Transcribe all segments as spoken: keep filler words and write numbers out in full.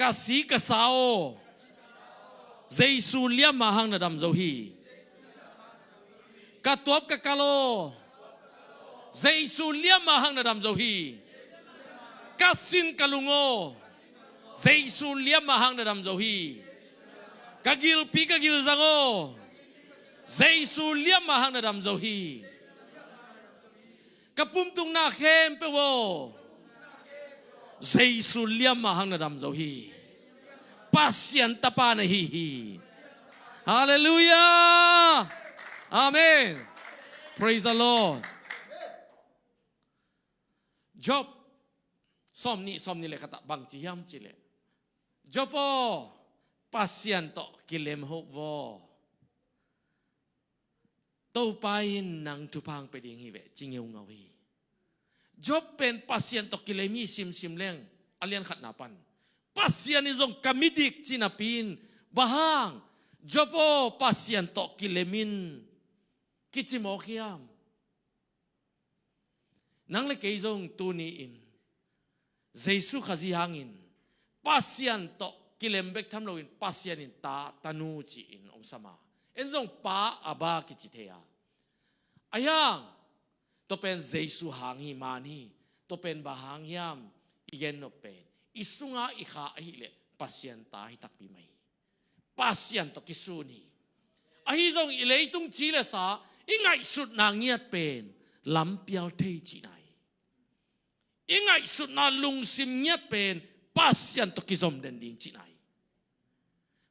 Ka si ka sa aw, Jesu liamma hang na dam zo hi. Ka tuap ka kal aw, Jesu liamma hang na dam zo hi. Ka sin ka lung aw, Jesu liamma hang na dam zo hi. Ka gilpi ka gilzang aw, Jesu liamma hang na dam zo hi. Ka pumtukna khempeuh aw, Jesu liamma hang na dam zo hi. Pasian tapa na hi hi. Halleluiah. Amen. Praise the Lord. Job sawm nih, sawm nih le khat ah bang ci hiam cih leh, Job aw, Pasian tawh kilem hoh vaw. Topa in nang thupha hong pia ding hi veh, ci ngeungau hi. Job pen Pasian tawh kilem hi simsim leng, a lian khatna pan Pasian in zong ka midik ci napi in, bang hang, Job aw, Pasian tawh kilem in, kici mawk hiam? Nang le kei zong tuni-in Jesu Khazih hangin Pasian tawh kilem bek tham loin Pasian in ta, tanu ci-in hong sam a, en zong Pa, Abba kici thei a. Ahi hang, tua pen Jesu hang hi man hi. Tua pen bang hang hiam? I gen nop pen i sunga i kha ahih leh Pasian ta hi takpi mai hi. Pasian tawh kisun hi. Ahi zong i leitung ci le sa, i ngaihsutna ngiat pen lampial thei cihna hi. I ngaihsutna lungsim ngiat pen Pasian tawh kizom den ding cihna hi.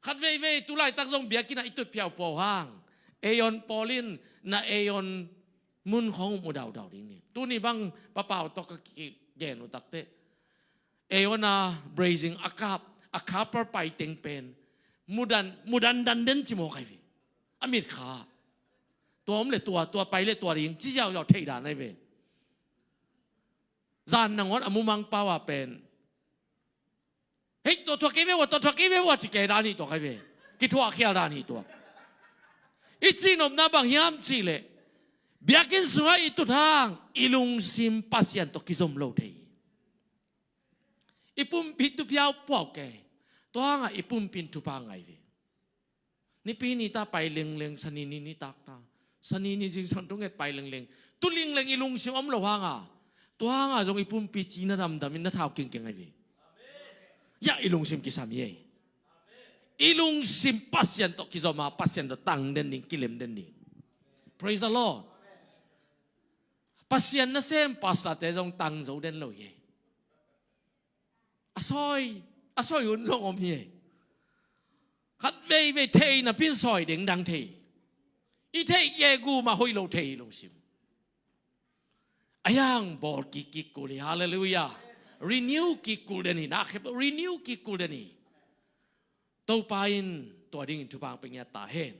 Khat veivei tu laitak zong biakinn ah i tut phiaupuau hang, Aeon pawl in na Aeon mun khawng uh mu daudau ding ni. Tuni bang papau tawh ka kigen uh takteh, Aeon a brazing a kap, a kapar pai teng pen mudan, mudan dan den ci mawk ai ve. A mit kha. Tua om le tua, tua pai le tua ding ci ziauziau thei dan ai ve. Zan nangawn a mumang pau a pen, hei, tua thuak kei ve ua, tua thuak kei ve ua, ci kei dan hi tua kai ve. Kithuah khial dan hi tua. I cihnopna bang hiam cih leh, biakinn sungah i tut hang i lungsim Pasian tawh kizom lo thei. I pumpi tu phiaupuau kei. Tua hangah i pumpi in thupha ngai ve. Nipi ni ta pai lengleng, Sani ni nitak ta, Sani ni zingsang thunget pai lengleng, tu lengleng i lungsim om lo hanga, tua hanga zong i pumpi ci na damdam in na thau kingkeng ai ve. Ya i lungsim kisam hi ei. I lungsim Pasian tawh kizom a, Pasian tawh tang den ding, kilem den ding. Praise the Lord. Pasian nasem pastorte zong tang zo den lo hi ei. A sawi, a sawi hun zong om hi. Khat veivei thei napi in sawi dengdang thei. I theih gegu mah hoih lo thei lungsim. A yang bawl kik kik kul hi. Halleluiah. Renew kik kul den hi. Na khep renew kik kul den hi. Topa in tua dingin thupha hong pia ngiat ta hen.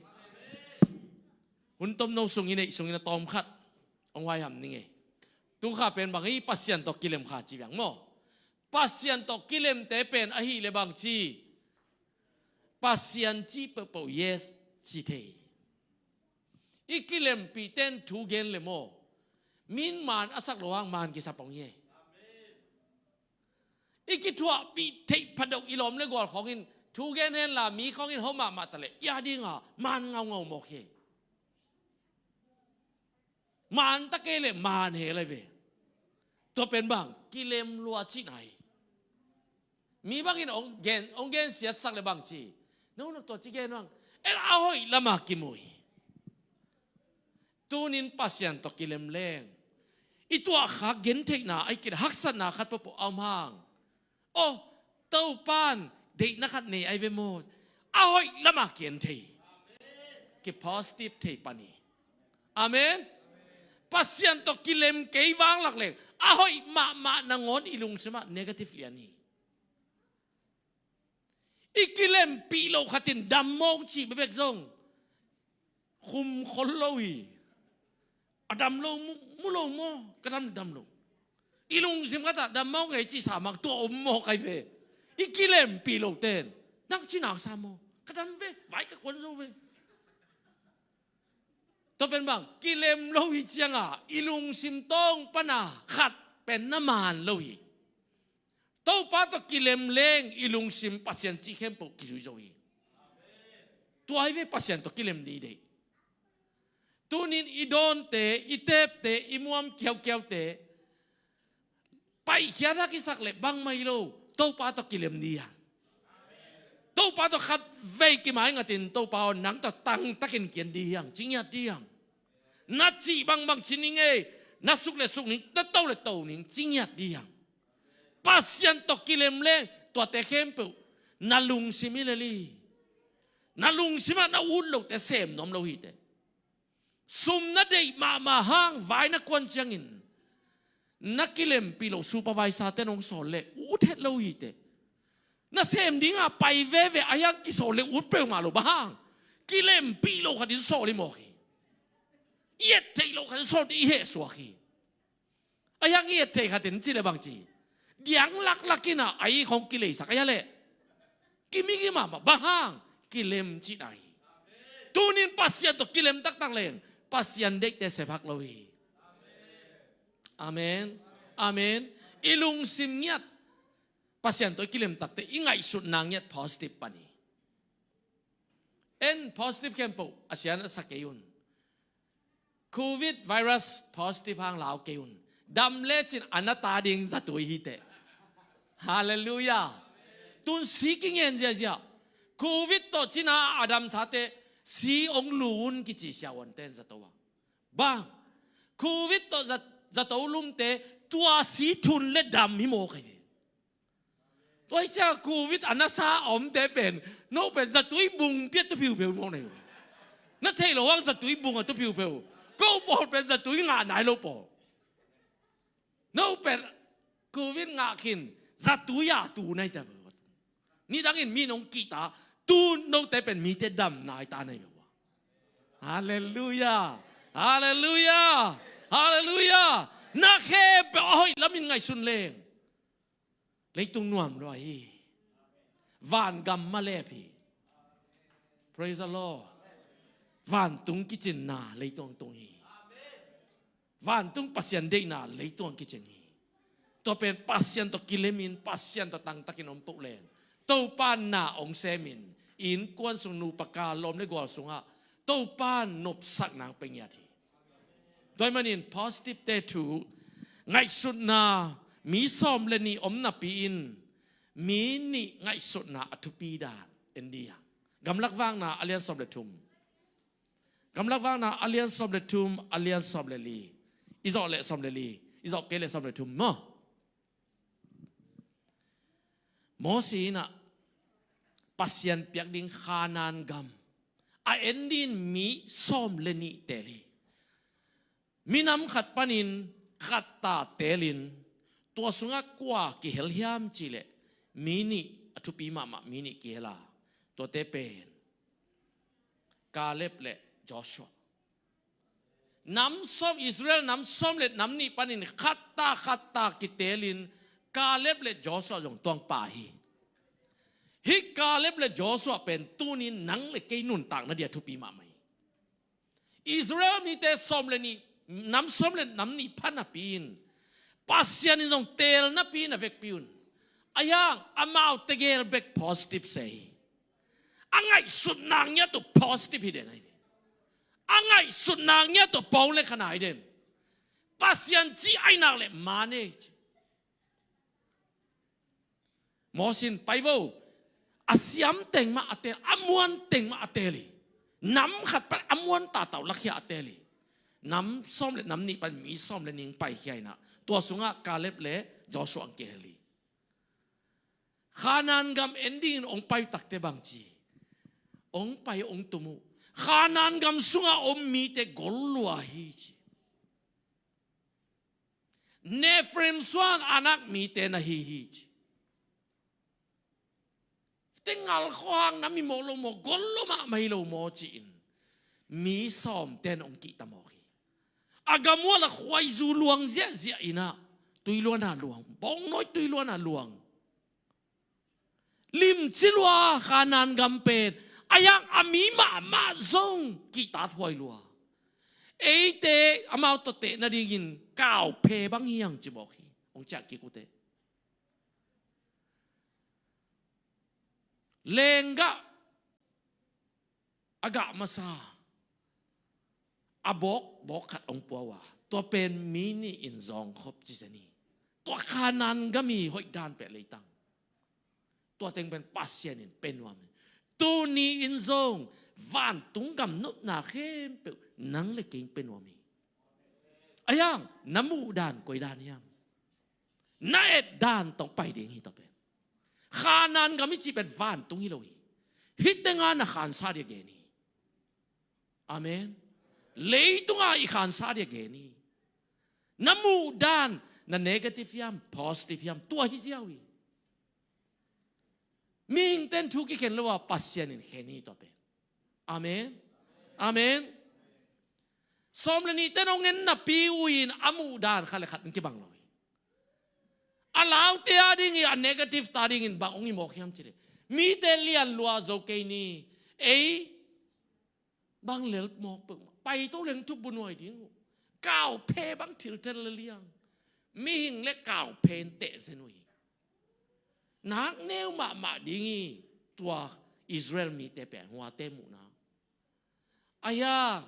Hun tomno sungin, ei sungin a tawm khat hong huaiham ning ei. Tu kha pen bang hi, Pasian tawh kilem kha ci biang maw. Pasian tawh kilemte pen ahih leh bang ci, Pasian ci peuhpeuh yes ci thei. I kilempihte in thu gen le maw, min maan a sak lo hang maan kisap hong hi ei. I kithuahpih theih phadeuh i lawm le gual khawngin thu gen henla mi khawngin hawh mahmah ta leh i a dinga maan ngaungau mawk hi ei. Maan ta kei leh maan hel ai ve. Tua pen bang, kilem lua cihna hi. Mi bangin hong gen, hong gen siatsak le bang ci, no, no, tua ci gen bang, en a hoih lama kimu hi. Tunin Pasian tawh kilem leng i tuahkhak gentheihna ai kit haksatna khat pawhpawh a om hang. Aw, Topan deihna khat nei ai ve maw. A hoih lama ki-en thei. Ki-positive thei pan hi. Amen. Pasian tawh kilem kei vanglak leng a hoih mahmah nangawn i lungsimah negative lian hi. I kilempih loh khatin dam mawk cih bebek zong khum khol lo hi. A dam lo mu, mu lo maw, ka dam, dam lo. I lungsim khatah dam mawk ngei cih sa mang tua om mawk ai ve. I kilempih loh ten nang ci nak sa maw, ka dam ve, vai ka kuan zo ve. Tua pen bang, kilem lo hi cianga i lungsim tawng pana khat pen na maan lo hi. Topa tawh kilem leng i lungsim Pasian cih khempeuh kizui zo hi. Tua hi ve Pasian tawh kilem ni deih. Tunin i dawnte, i teepte, i muam kiaukiaute paihkhiat hak i sak leh bangmah hi lo, Topa tawh kilem ni a. Topa tawh khat vei kimaingatin, Topa aw, nang tawh tangtakin kian di hiang, ci ngiat di hiang. Na cih bangbang ci ning ei, na suk le suk ning, na to le to ning, ci ngiat di hiang. Pasian tawh kilem leng tuate khempeuh na lungsim hi lel hi. Na lungsim ah na ut lote sem nuam lo hi teh. Sum na deih mahmah hang vai na kuan ciangin na kilempih loh supervisor te nong sawl leh ut het lo hi teh. Na sem dinga pai veve a hiang kisawl leh ut peuhmah lo, bang hang? Kilempih loh khatin sawl hi mawk hi. I et theih loh khatin sawl teh i hehsuak hi. A hiang i et thei khatin ci le bang ci, diang laklak in a, a i khong kileisak a hia leh kimigim mahmah, bang hang? Kilem cihna hi. Tunin Pasian tawh kilem taktak leng Pasian deihte sep hak lo hi. Amen. Amen. I lungsim ngiat Pasian tawh i kilem takte i ngaihsutna ngiat positive pan hi. En positive khempeuh a sian a sa kei un. Covid virus positive hang lau kei un. Dam lecin a na ta ding zatui hi teh. Halleluiah. Tun si kingen ziahziah. Covid tawh cina a damsate si ong lu un kici siahuanten zato a. Bang? Covid tawh zat-, zato lumte tua si thun le dam hi mawk hi. Tua hi cia Covid a nasa a omte pen, no pen zatui bung piat tu phiupheu mawk nei uh. Na thei lo hang zatui bung a tu phiupheu. Ko pawl pen zatui ngah nai lo pawl. No pen Covid ngah khin zatui a tu nai ta. Nidangin mi nong kihta, tu note pen mite dam nai ta nai lo. Halleluiah. Halleluiah. Halleluiah. Na khempeuh a hoih lamin ngaihsun leng leitung nuam lua hi. Vangam malep hi. Praise the Lord. Vantung kicinna leitung tung hi. Vantung Pasian deihna leitung kicing hi. Tua pen Pasian tawh kilemin, Pasian tawh tangtakin om toh leng Topa na ong semin, innkuan sung, nupa ka, lawm le gual sungah Topa nopsak nang pe ngiat hi. Tua ahih manin positive te thu ngaihsutna mi sawm le nih om napi-in mi nih ngaihsutna a thupi dan en dih a. Gamlak Vakna a lian sawm le thum. Gamlak Vakna a lian sawm le thum, a lian sawm le li. I zawh leh sawm le li, i zawh kei leh sawm le thum maw? Moses in ah Pasian piak ding Kanaan gam a en dingin mi sawm le nih teel hi. Minam khat panin khat ta teelin, tua sungah kua kihel hiam cih leh mi nih, a thupi mahmah mi nih kihel a, tuate pen Kaleb le Joshua. Nam sawm, Israel nam sawm le nam nih panin khat ta khat ta kiteelin Kaleb le Joshua zong tuang pah hi. Hih Kaleb le Joshua pen tunin nang le kei nuntakna dia thupi mahmah hi. Israel mite sawm le nih, nam sawm le nam nih pha napi-in Pasian in zong teel napi-in a vekpi un. A hiang amau tegel bek positive se hi. A ngaihsutna ngiat uh positive hi den ahi ve. A ngaihsutna ngiat uh pau le khana hi den. Pasian ci ahi nak le manage. Moses in pai vo, a siam teng mah a teel, a muan teng mah a teel hi. Nam khat pan a muan tahtau lakhia a teel hi. Nam sawm le nam nih pan mi sawm le nih paikhia in ah, tua sungah Kaleb le Joshua ang kihel hi. Kanaan gam en dingin ong pai takte bang ci? Ong pai ong tum uh. Kanaan gam sungah om mite gol lua hi ci. Efraim suan Anak mite na hi hi ci. Te ngal khuang na mi mawh lo maw, gol lo mahmah hi lo maw ci-in mi sawm ten ong kihta mawk hi. A gam uh a la khuaizu luang ziahziah in ah, tui luan a luang, bawngnawi tui luan a luang. Limci lua Kanaan gam pen, a hiang a mi mahmah zong kihtathuai lua. Eite amau tawh teh nadingin kauphe bang hiang ci mawk hi. Ong ciah kik uh teh. Lenggah a gah masa a bawk, bawk khat hong pua uh a, tua pen mi nih in zawng khop ci zen hi. Tua Kanaan gam hi, hoih dan peuh leitang. Tua teng pen Pasian in pia nuam hi. Tuni in zong vantung gam nopna khempeuh nang le kei in pia nuam hi. Ahi hang na muh dan koi dan hiam? Na et dan tawh pai ding hi tua pen. Kanaan gam i cih pen vantung hi lo hi. Hih tengah na khansa ding a gen hi. Amen. Leitungah i khansa ding a gen hi. Na muh dan, na negative hiam, positive hiam, tua hi ziau hi. Mihingte'n thu kikhen lo a, Pasian in khen hi tua pen. Amen. Amen. Sawm le nihte in hong en napi uh in a muh dan khat le khat in kibang lo hi. A laute a ding hi, a negative ta dingin bang hong hi mawk hiam cih leh, mite lian lua zo kei ni. Ei bang lel mawk peuhmah, paito leng thup bunuai ding uh. Kauphe bang thiltel le liang. Mihing le kauphe in teh zen uh hi. Nak neu mahmah ding hi. Tua Israel mite pen huate muhna. Ahi hang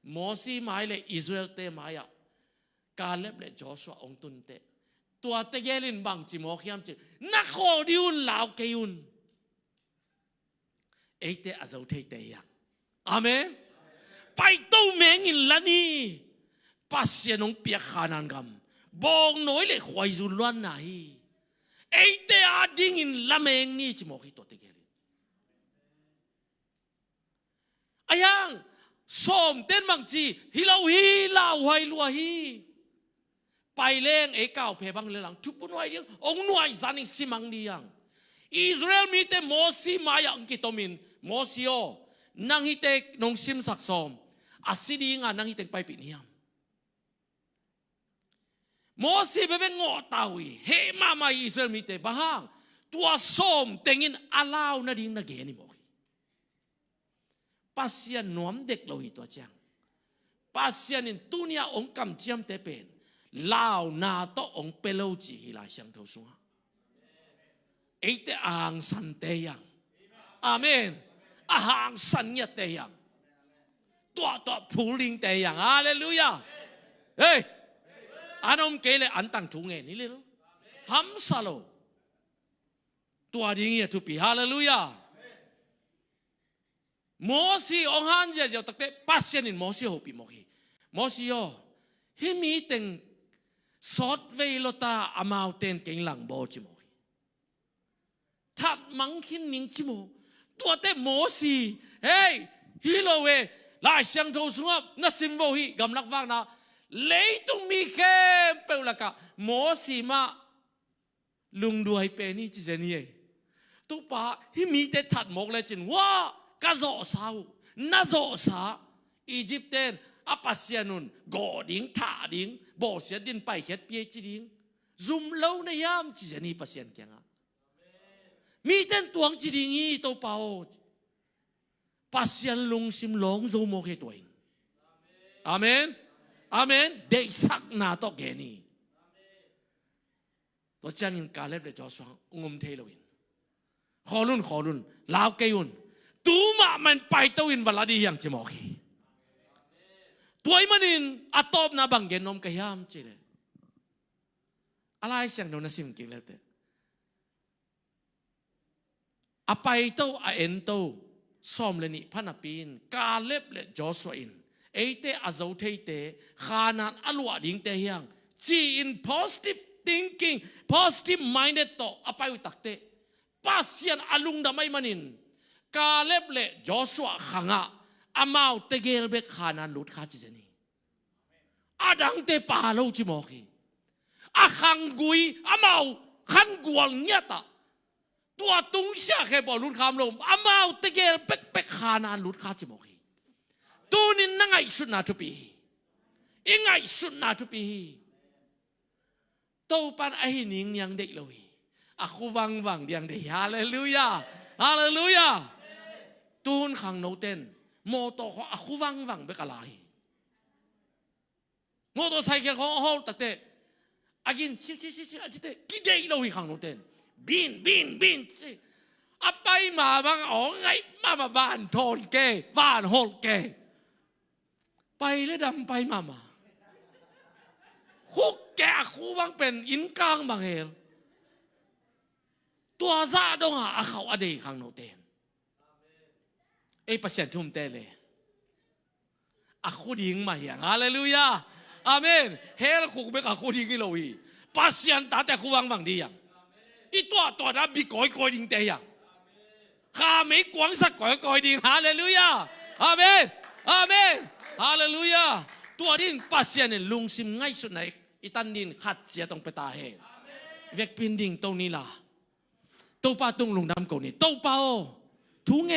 Mosi mai le Israelte mai-ah Kaleb le Joshua hong tun teh, tua tegel in bang ci mawk hiam cih, na khawl ding un, lau kei un. Eite a zo theite hi hang. Amen. Paito mengin la ni. Pasian hong piak Kanaan gam, bawngnawi le khuaizu luanna hi. Eite a dingin la meng ni ci mawk hi tua tegel in. Ahi hang sawmte'n bang ci, hi lo hi, lauhuai lua hi. Pai leng ei kauphe bang le lang thup bunuai ding, hong nuai zan in simang ding hi hang. Israel mite Mosi mai-ah hong kitomin, Mosi aw, nang hihte nong simsak sawm a si dinga nang hihte hong paipih ni hiam? Mosi bekbek ngawh ta uh hi. Heh mahmah hi Israel mite, bang hang? Tua sawm tengin a lau nading na gen hi mawk hi. Pasian nuam dek lo hi tua ciang. Pasian in tuni-a hong kamciamte pen launa tawh hong pia lo ci hi Lai Siangtho sungah. Eite a hangsante hi hang. Amen. A hangsan ngiatte hi hang. Tuahtuah phul dingte hi hang. Halleluiah. Hei, an om kei leh an tang thu ngen hi lel. Hamsa lo. Tua ding hi a thupi. Halleluiah. Mosi hong han ziahziah uh takteh Pasian in Mosi hopih mawk hi. Mosi aw, hih mi teng sawtvei lo ta, amau ten keng lang bawl ci mawk hi. That mang khin ning ci mawk. Tuate Mosi, hei, hi lo e, Lai Siangtho sungah na sim vo hi, gamlak vakna, leitung mi khempeuh lakah Mosi mah lungduai pen hi ci zen hi ei. Topa, hih mite that mawk lecin, hua, ka zawhsa uh, na zawhsa Egypt ten a Pasian un gawh ding, thah ding, bawlsiat din paikhiat pia ci ding. Zum lo na hiam ci zen hi Pasian kiangah. Mite in tuang ci ding hi, Topa aw. Pasian lungsim lawng zo mawk hi tua in. Amen. Amen. Deihsakna tawh gen hi. Tua ciangin Kaleb le Joshua hong om thei loin, khawl un, khawl un, lau kei un. Tu mahmah in paito in va la ding hi hang ci mawk hi. Tua ahih manin a tawpna bang gen nuam ka hiam cih leh, a Lai Siangtho na sim kik leh teh, a paito, a ento sawm le nih pha napi in Kaleb le Joshua in eite a zo theite, Kanaan a luah dingte hi hang ci-in positive thinking, positive minded tawh a pai uh takteh, Pasian a lungdam ahih manin Kaleb le Joshua khangah amau tegel bek Kanaan lut kha ci zen hi. A dangte pha lo ci mawk hi. A khanggui, amau khangual ngiat ah, tua tungsiah khempeuh lut kha om lo, amau tegel bekbek Kanaan lut kha ci mawk hi. Tunin na ngaihsutna thupi hi. I ngaihsutna thupi hi. Topan ahi ningniang deih lo hi. A khu vangvang diang deih hi. Halleluiah. Halleluiah. Tuhun khangnote'n mawtaw khawng a khu vangvang bek a la hi. Mawtaw saikhel khawng a hawl takteh, a gin siusiusiusiu a citeh kideih lo hi khangnote'n. Bin, bin, bin ci. A pai mah bang aw ngaih mahmah, van thawn kei, van holh kei. Pai le dam pai mahmah. Khuk kei a khu bang pen innkang bang hel. Tua zah dongah a khauh a dei khangnote. Ei Pasian thumte le a khu ding mah hiang. Halleluiah. Amen. Hell khuk bek a khu ding hi lo hi. Pasian tate khu bangbang ding hiang. I tuahtuahna bi kawikawi dingte hiang. Kha mei kuangsak kawikawi ding. Halleluiah. Amen. Amen. Halleluiah. Tua din Pasian in lungsim ngaihsutna i tan din khat ciat hong pia ta hen. Vekpi in dingto ni la, Topa tung lungdam ko ni. Topa aw, thu ngen